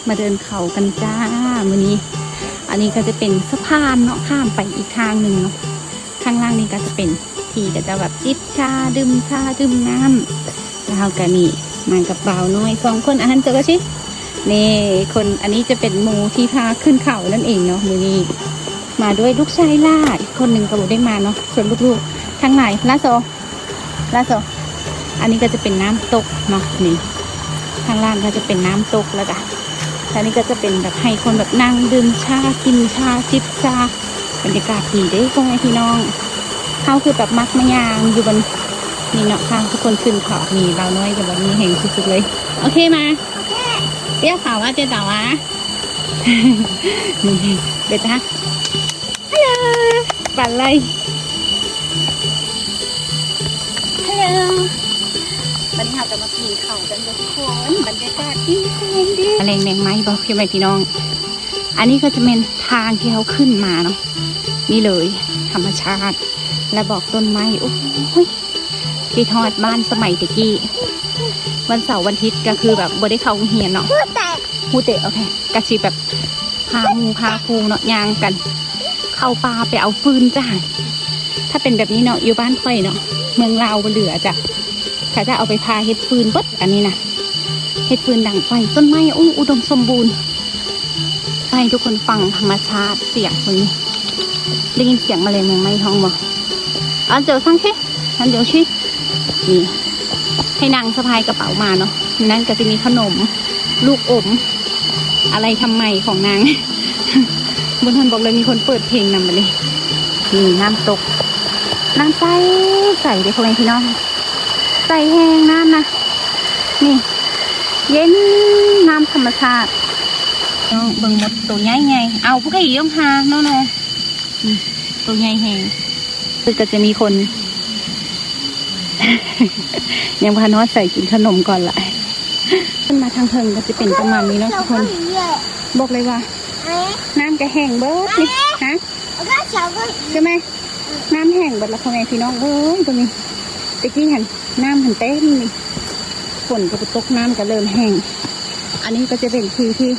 ມາເດີນເຂົ້າກັນຈ້າມື້ນີ້. ອັນນີ້ກໍຈະເປັນສະພານເນາະ ຂ້າມໄປອີກທາງໜຶ່ງເນາະ. ທາງລ່າງນີ້ກໍຈະເປັນທີ່ເຂົາເຈົ້າແບບຈິບຊາ ດື່ມຊາ ດື່ມນ້ຳ. ແລ້ວເຮົາກໍນີ້ມາກັບບ່າວນ້ອຍສອງຄົນ. ອາຫານເຈົ້າກໍຊິ ນີ້ ຄົນ ອັນນີ້ຈະເປັນໝູ່ທີ່ພາຂຶ້ນເຂົານັ້ນເອງເນາະ. ມື້ນີ້ມາດ້ວຍລູກຊາຍຫຼ້າ ອີກຄົນໜຶ່ງກໍບໍ່ໄດ້ມາເນາະ. ສ່ວນລູກໆທັງຫຼາຍ ລາໂຊ ລາໂຊ ອັນນີ້ກໍຈະເປັນນ້ຳຕົກເນາະ. ນີ້ ທາງລ່າງກໍຈະເປັນນ້ຳຕົກ ແລ້ວກະອັນນີ້ກໍຈະເປັນແບບໃຫ້ຄົນແບບນັ່ງດື່ມຊາ ກິນຊາ ຈິບຊາ. ບັນຍາກາດດີເດ້ພໍ່ແມ່ພີ່ນ້ອງ. ເຮົາຄືແບບມັກມາຍ່າງຢູ່ບ່ອນນີ້ເນາະ. ພາທຸກຄົນຂຶ້ນເຂົາ. ນີ້ບ່າວນ້ອຍກໍແບບມີແຮງສຸດໆເລີຍ. ໂອເຄມາ ໂອເຄ ດຽວເຂົາວ່າຈະເຈົ້າວ່າ ເບຕາ ຮັລໂຫຼ ປາໄລ ຮັລໂຫຼ. ບັດນີ້ເຮົາກໍມາກິນເຂົ້າກັນທຸກຄົນ. ບັນຍາກາດດີແສນດີ. ມາແລງແມງໄມ້ບໍ່ ພໍ່ແມ່ພີ່ນ້ອງ. ອັນນີ້ກໍຈະແມ່ນທາງທີ່ເຮົາຂຶ້ນມາເນາະ. ນີ້ເລີຍ ທຳມະຊາດ ແລະ ບອກຕົ້ນໄມ້. ໂອ້ຍ ຄິດຮອດບ້ານສະໄໝແຕ່ກີ້. ວັນເສົາວັນທິດກໍຄືແບບບໍ່ໄດ້ເຂົ້າໂຮງຮຽນເນາະ. ຮູ້ແຕ່ ໂອເຄ ກະຊິແບບພາໝູ່ພາຝູງເນາະ ຍ່າງກັນເຂົ້າປ່າໄປເອົາຟືນຈ້າ. ຖ້າເປັນແບບນີ້ເນາະ ຢູ່ບ້ານຂ້ອຍເນາະ ເມືອງລາວບໍ່ເຫຼືອຈ້າ. ເຂົາຈະເອົາໄປຜ່າເຮັດຟືນເບິດ. ອັນນີ້ນະ ເຮັດຟືນດັງໄຟ. ຕົ້ນໄມ້ ໂອ້ ອຸດົມສົມບູນ. ໃຫ້ທຸກຄົນຟັງທຳມະຊາດ ສຽງເບິ່ງນີ້ ໄດ້ຍິນສຽງມະແລງແມງໄມ້ຮ້ອງບໍ່? ອັນເຈົ້າສັງເກດ ອັນເຈົ້າຊິ ນີ້ ໃຫ້ນາງສະພາຍກະເປົາມາເນາະ. ໃນນັ້ນກໍຈະມີຂະໜົມ ລູກອົມ ອະໄລທຳໄມຂອງນາງ. ບົນຫັ້ນບອກເລີຍມີຄົນເປີດເພງນຳບັດນີ້. ນີ້ນ້ຳຕົກ ນ້ຳໃສ ໃສເດ້ພໍ່ແມ່ພີ່ນ້ອງ. ໃສແຮງນ້ຳນະ ນີ້ ເຢັນ ນ້ຳທຳມະຊາດ. ນ້ອງເບິ່ງໝົດ ໂຕໃຫຍ່ໆ. ເອົາ ຜູ້ໃດຢອມຫາ ໂນໆ ອືມ ໂຕໃຫຍ່ແຮງ. ຄືກໍຈະມີຄົນ ຍັງບໍ່ທັນຮອດໃສ ກິນຂະໜົມກ່ອນລະ. ຂຶ້ນມາທາງເທິງກໍຈະເປັນປະມານນີ້ເນາະທຸກຄົນ. ບອກເລີຍວ່ານ້ຳກໍແຫ້ງເບິດນີ້ ຮະ ຄືແມ່ ນ້ຳແຫ້ງເບິດລະພໍ່ແມ່ພີ່ນ້ອງເອີຍ. ຕົງນີ້ແຕ່ກີ້ຫັ້ນ ນ້ຳຫັ້ນເຕັມນີ້ ຝົນກໍບໍ່ຕົກ ນ້ຳກໍເລີ່ມແຫ້ງ. ອັນນີ້ກໍຈະເປັນທີ່ທີ່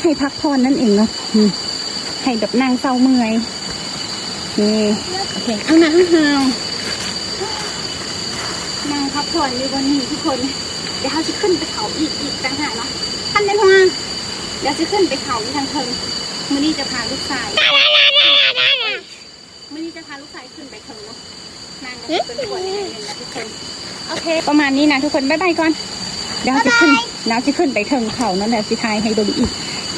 ໃຫ້ພັກຜ່ອນນັ້ນເອງເນາະ. ອືມ ໃຫ້ແບບນັ່ງເຊົາເມື່ອຍ. ນີ້ ໂອເຄ ເອົານະ ເຮົານັ່ງພັກຜ່ອນຢູ່ບ່ອນນີ້ທຸກຄົນ. ດຽວເຮົາຊິຂຶ້ນໄປເຂົາອີກ ອີກຕ່າງຫາກເນາະ. ຄັນໄດ້ ເຮົາ ດຽວຊິຂຶ້ນໄປເຂົາຢູ່ທາງເທິງ. ມື້ນີ້ຈະພາລູກຊາຍ ມື້ນີ້ຈະພາລູກຊາຍຂຶ້ນໄປເທິງເນາະ. ນາງກໍຊິເປັນກວດໃນນັ້ນເອງນະທຸກຄົນ. ໂອເຄ ປະມານນີ້ນະທຸກຄົນ ບາຍບາຍກ່ອນ. ດຽວເຮົາຊິຂຶ້ນ ບາຍບາຍ ດຽວເຮົາຊິຂຶ້ນໄປເທິງເຂົານັ້ນແຫຼະ ຊິຖ່າຍໃຫ້ເບິ່ງອີກ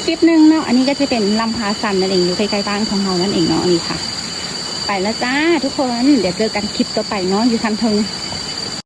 ຄລິບໜຶ່ງເນາະ. ອັນນີ້ກໍຈະເປັນລຳພາຊັນນັ້ນເອງ ຢູ່ໃກ້ໆບ້ານຂອງເຮົານັ້ນເອງເນາະ. ອັນນີ້ຄ່ະ ໄປແລ້ວຈ້າທຸກຄົນ. ດຽວເຈີກັນຄລິບຕໍ່ໄປເນາະ ຢູ່ທາງເທິງ.